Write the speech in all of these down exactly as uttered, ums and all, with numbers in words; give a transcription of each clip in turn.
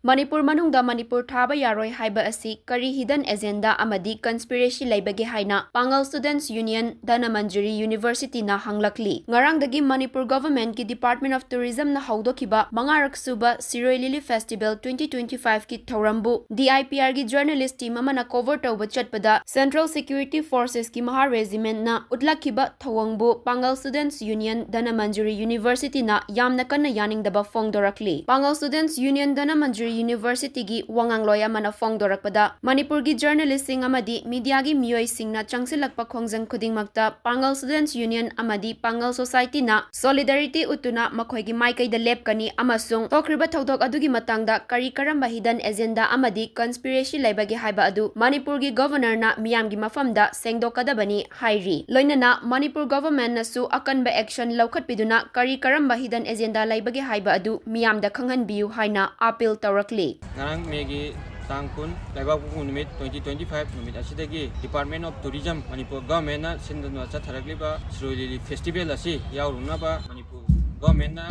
ꯃꯅꯤꯄꯨꯔ ꯃꯅꯨꯡꯗ ꯃꯅꯤꯄꯨꯔ ꯊꯥꯕ ꯌꯥꯔꯣꯏ ꯍꯥꯏꯕ ꯑꯁꯤ ꯀꯔꯤ hidden agenda ꯑꯃꯗꯤ conspiracy ꯂꯩꯕꯒꯦ ꯍꯥꯏꯅ ꯄꯥꯡꯒꯜ Students Union ꯙꯅꯃꯟꯖꯨꯔꯤ Universityꯅ ꯍꯪꯂꯛꯂꯤ꯫ ꯉꯔꯥꯡꯗꯒꯤ ꯃꯅꯤꯄꯨꯔ Governmentꯀꯤ Department of Tourismꯅ ꯍꯧꯗꯣꯛꯈꯤꯕ ꯃꯉꯥꯔꯛ ꯁꯨꯕ ꯁꯤꯔꯣꯏ Lily Festival twenty twenty fiveꯀꯤ ꯊꯧꯔꯝꯕꯨ D I P Rꯒꯤ journalist team ꯑꯃꯅ cover ꯇꯧꯕ ꯆꯠꯄꯗ Central Security Forcesꯀꯤ Mahar Regimentꯅ ꯎꯠꯂꯛꯈꯤꯕ ꯊꯧꯑꯣꯡꯕꯨ ꯄꯥꯡꯒꯜ Students Union ꯙꯅꯃꯟꯖꯨꯔꯤ Universityꯅ ꯌꯥꯝꯅ ꯀꯟꯅ ꯌꯥꯅꯤꯡꯗꯕ ꯐꯣꯡꯗꯣꯔꯛꯂꯤ꯫ ꯄꯥꯡꯒꯜ Students Union ꯙꯅꯃꯟꯖꯨꯔꯤ Universityꯒꯤ ꯋꯥꯉꯥꯡꯂꯣꯏ ꯑꯃꯅ ꯐꯣꯡꯗꯣꯔꯛꯄꯗ, ꯃꯅꯤꯄꯨꯔꯒꯤ journalistꯁꯤꯡ ꯑꯃꯗꯤ mediaꯒꯤ ꯃꯤꯑꯣꯏꯁꯤꯡꯅ ꯆꯪꯁꯤꯜꯂꯛꯄ ꯈꯣꯡꯖꯪ ꯈꯨꯗꯤꯡꯃꯛꯇ ꯄꯥꯡꯒꯜ Students Union ꯑꯃꯗꯤ ꯄꯥꯡꯒꯜ Societyꯅ solidarity ꯎꯠꯇꯨꯅ ꯃꯈꯣꯏꯒꯤ ꯃꯥꯏꯀꯩꯗ ꯂꯦꯞꯀꯅꯤ ꯑꯃꯁꯨꯡ ꯊꯣꯛꯈ꯭ꯔꯤꯕ ꯊꯧꯗꯣꯛ ꯑꯗꯨꯒꯤ ꯃꯇꯥꯡꯗ ꯀꯔꯤ ꯀꯔꯝꯕ hidden agenda ꯑꯃꯗꯤ conspiracy ꯂꯩꯕꯒꯦ ꯍꯥꯏꯕ ꯑꯗꯨ ꯃꯅꯤꯄꯨꯔꯒꯤ Governorꯅ ꯃꯤꯌꯥꯝꯒꯤ ꯃꯐꯝꯗ ꯁꯦꯡꯗꯣꯛꯀꯗꯕꯅꯤ ꯍꯥꯏꯔꯤ꯫ ꯂꯣꯏꯅꯅ ꯃꯅꯤꯄꯨꯔ Governmentꯅꯁꯨ ꯑꯀꯟꯕ action ꯂꯧꯈꯠꯄꯤꯗꯨꯅ ꯀꯔꯤ ꯀꯔꯝꯕ hidden agenda ꯂꯩꯕꯒꯦ ꯍꯥꯏꯕ ꯑꯗꯨ ꯃꯤꯌꯥꯝꯗ ꯈꯪꯍꯟꯕꯤꯌꯨ ꯍꯥꯏꯅ appeal ꯇꯧꯔꯛꯂꯤ꯫ ꯉꯔꯥꯡ Mayꯒꯤ ꯇꯥꯡ ꯀꯨꯟ, ꯂꯩꯕꯥꯛꯄꯣꯛꯄ ꯅꯨꯃꯤꯠ twenty twenty five ꯅꯨꯃꯤꯠ ꯑꯁꯤꯗꯒꯤ Department of Tourism, ꯃꯅꯤꯄꯨꯔ Governmentꯅ ꯁꯤꯟꯗꯨꯅ ꯆꯠꯊꯔꯛꯂꯤꯕ ꯁꯤꯔꯣꯏ Lily Festival ꯑꯁꯤ ꯌꯥꯎꯔꯨꯅꯕ ꯃꯅꯤꯄꯨꯔ Governmentꯅ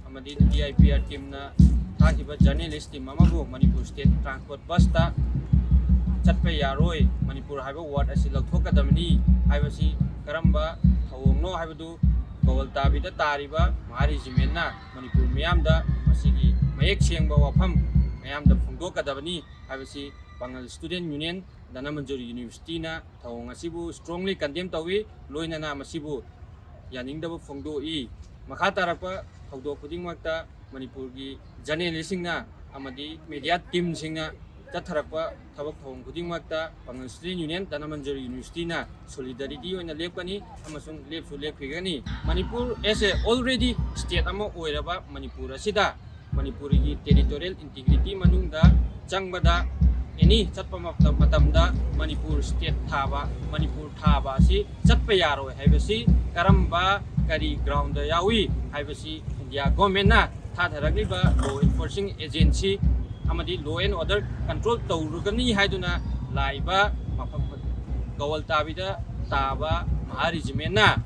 ꯑꯃꯗꯤ D I P R teamꯅ ꯊꯥꯈꯤꯕ journalist team ꯑꯃꯕꯨ ꯃꯅꯤꯄꯨꯔ State Transport busꯇ ꯆꯠꯄ ꯌꯥꯔꯣꯏ, ꯃꯅꯤꯄꯨꯔ ꯍꯥꯏꯕ word ꯑꯁꯤ ꯂꯧꯊꯣꯛꯀꯗꯕꯅꯤ ꯍꯥꯏꯕꯁꯤ ꯀꯔꯝꯕ ꯊꯧꯑꯣꯡꯅꯣ ꯍꯥꯏꯕꯗꯨ ꯒꯋꯜꯇꯥꯕꯤꯗ ꯇꯥꯔꯤꯕ Mahar Regimentꯅ ꯃꯅꯤꯄꯨꯔ ꯃꯤꯌꯥꯝꯗ ꯃꯁꯤꯒꯤ ꯃꯌꯦꯛ ꯁꯦꯡꯕ ꯋꯥꯐꯝ ꯃꯌꯥꯝꯗ ꯐꯣꯡꯗꯣꯛꯀꯗꯕꯅꯤ ꯍꯥꯏꯕꯁꯤ ꯄꯥꯡꯒꯜ Student Union ꯙꯅꯃꯟꯖꯨꯔꯤ Universityꯅ ꯊꯧꯑꯣꯡ ꯑꯁꯤꯕꯨ strongly condemn ꯇꯧꯏ꯫ ꯂꯣꯏꯅꯅ ꯃꯁꯤꯕꯨ ꯌꯥꯅꯤꯡꯗꯕ ꯐꯣꯡꯗꯣꯛꯏ꯫ ꯃꯈꯥ ꯇꯥꯔꯛꯄ ꯊꯧꯗꯣꯛ ꯈꯨꯗꯤꯡꯃꯛꯇ ꯃꯅꯤꯄꯨꯔꯒꯤ journalistꯁꯤꯡꯅ ꯑꯃꯗꯤ media teamꯁꯤꯡꯅ ꯆꯠꯊꯔꯛꯄ ꯊꯕꯛ ꯊꯧꯔꯝ ꯈꯨꯗꯤꯡꯃꯛꯇ ꯄꯥꯡꯒꯜ Student Union ꯙꯅꯃꯟꯖꯨꯔꯤ Universityꯅ solidarity ꯑꯣꯏꯅ ꯂꯦꯞꯀꯅꯤ ꯑꯃꯁꯨꯡ ꯂꯦꯞꯁꯨ ꯂꯦꯞꯈꯤꯒꯅꯤ꯫ Manipur as a already state ꯑꯃ ꯑꯣꯏꯔꯕ ꯃꯅꯤꯄꯨꯔ ꯑꯁꯤꯗ ꯃꯅꯤꯄꯨꯔꯒꯤ territorial integrity ꯃꯅꯨꯡꯗ ꯆꯪꯕꯗ any ꯆꯠꯄ ꯃꯇꯝ-, ꯃꯇꯝꯗ ꯃꯅꯤꯄꯨꯔ state ꯊꯥꯕ, ꯃꯅꯤꯄꯨꯔ ꯊꯥꯕ ꯑꯁꯤ ꯆꯠꯄ ꯌꯥꯔꯣꯏ ꯍꯥꯏꯕꯁꯤ ꯀꯔꯝꯕ, ꯀꯔꯤ groundꯗ ꯌꯥꯎꯏ ꯍꯥꯏꯕꯁꯤ India Governmentꯅ ꯊꯥꯊꯔꯛꯂꯤꯕ law enforcing agency ꯑꯃꯗꯤ law and order control ꯇꯧꯔꯒꯅꯤ ꯍꯥꯏꯗꯨꯅ ꯂꯥꯛꯏꯕ ꯃꯐꯝ ꯒꯋꯜꯇꯥꯕꯤꯗ ꯇꯥꯕ Mahar Regimentꯅ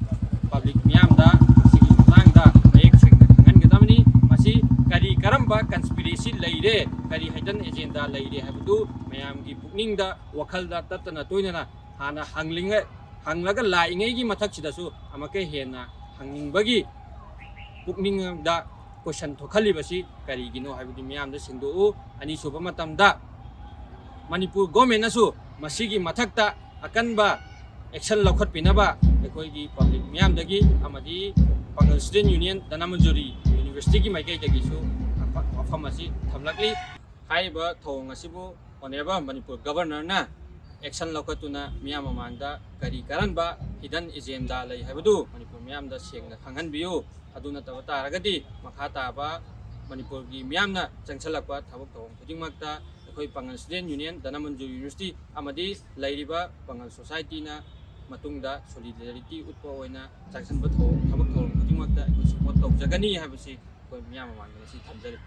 public ꯃꯤꯌꯥꯝꯗ ꯃꯁꯤꯒꯤ ꯃꯇꯥꯡꯗ ꯃꯌꯦꯛ ꯁꯦꯡꯅ ꯈꯪꯍꯟꯒꯗꯕꯅꯤ꯫ ꯃꯁꯤ ꯀꯔꯤ ꯀꯔꯝꯕ conspiracy ꯂꯩꯔꯦ, ꯀꯔꯤ hidden agenda ꯂꯩꯔꯦ ꯍꯥꯏꯕꯗꯨ ꯃꯌꯥꯝꯒꯤ ꯄꯨꯛꯅꯤꯡꯗ, ꯋꯥꯈꯜꯗ ꯇꯠꯇꯅ ꯇꯣꯏꯅꯅ ꯍꯥꯟꯅ ꯍꯪꯂꯤꯉꯩ, ꯍꯪꯂꯒ ꯂꯥꯛꯏꯉꯩꯒꯤ ꯃꯊꯛꯁꯤꯗꯁꯨ ꯑꯃꯨꯛꯀ ꯍꯦꯟꯅ ꯍꯪꯅꯤꯡꯕꯒꯤ ꯄꯨꯛꯅꯤꯡꯗ question ꯊꯣꯛꯍꯜꯂꯤꯕꯁꯤ ꯀꯔꯤꯒꯤꯅꯣ ꯍꯥꯏꯕꯗꯨ ꯃꯤꯌꯥꯝꯗ ꯁꯦꯡꯗꯣꯛꯎ꯫ ꯑꯅꯤꯁꯨꯕ ꯃꯇꯝꯗ, ꯃꯅꯤꯄꯨꯔ governmentꯅꯁꯨ ꯃꯁꯤꯒꯤ ꯃꯊꯛꯇ ꯑꯀꯟꯕ action ꯂꯧꯈꯠꯄꯤꯅꯕ ꯑꯩꯈꯣꯏꯒꯤ public ꯃꯤꯌꯥꯝꯗꯒꯤ ꯑꯃꯗꯤ ꯄꯥꯡꯒꯜ Student Union ꯙꯅꯃꯟꯖꯨꯔꯤ Universityꯒꯤ ꯃꯥꯏꯀꯩꯗꯒꯤꯁꯨ ꯋꯥꯐꯝ ꯑꯁꯤ ꯊꯝꯂꯛꯂꯤ꯫ ꯍꯥꯏꯔꯤꯕ ꯊꯧꯑꯣꯡ ꯑꯁꯤꯕꯨ Honourable ꯃꯅꯤꯄꯨꯔ Governorꯅ action ꯂꯧꯈꯠꯇꯨꯅ ꯃꯤꯌꯥꯝ ꯃꯃꯥꯡꯗ ꯀꯔꯤ ꯀꯔꯝꯕ hidden agenda ꯂꯩ ꯍꯥꯏꯕꯗꯨ ꯃꯅꯤꯄꯨꯔ ꯃꯤꯌꯥꯝꯗ ꯁꯦꯡꯅ ꯈꯪꯍꯟꯕꯤꯌꯨ꯫ ꯑꯗꯨ ꯅꯠꯇꯕ ꯇꯥꯔꯒꯗꯤ ꯃꯈꯥ ꯇꯥꯕ ꯃꯅꯤꯄꯨꯔꯒꯤ ꯃꯤꯌꯥꯝꯅ ꯆꯪꯁꯤꯜꯂꯛꯄ ꯊꯕꯛ ꯊꯧꯔꯝ ꯈꯨꯗꯤꯡꯃꯛꯇ ꯑꯩꯈꯣꯏ ꯄꯥꯡꯒꯜ Student Union ꯙꯅꯃꯟꯖꯨꯔꯤ University ꯑꯃꯗꯤ ꯂꯩꯔꯤꯕ ꯄꯥꯡꯒꯜ societyꯅ ꯃꯇꯨꯡꯗ solidarity ꯎꯠꯄ ꯑꯣꯏꯅ ꯆꯪꯁꯤꯟꯕ ꯊꯧ-, ꯊꯕꯛ ꯊꯧꯔꯝ ꯈꯨꯗꯤꯡꯃꯛꯇ ꯑꯩꯈꯣꯏ support ꯇꯧꯖꯒꯅꯤ ꯍꯥꯏꯕꯁꯤ ꯑꯩꯈꯣꯏ ꯃꯤꯌꯥꯝ ꯃꯃꯥꯡꯗ ꯉꯁꯤ ꯊꯝꯖꯔꯤ꯫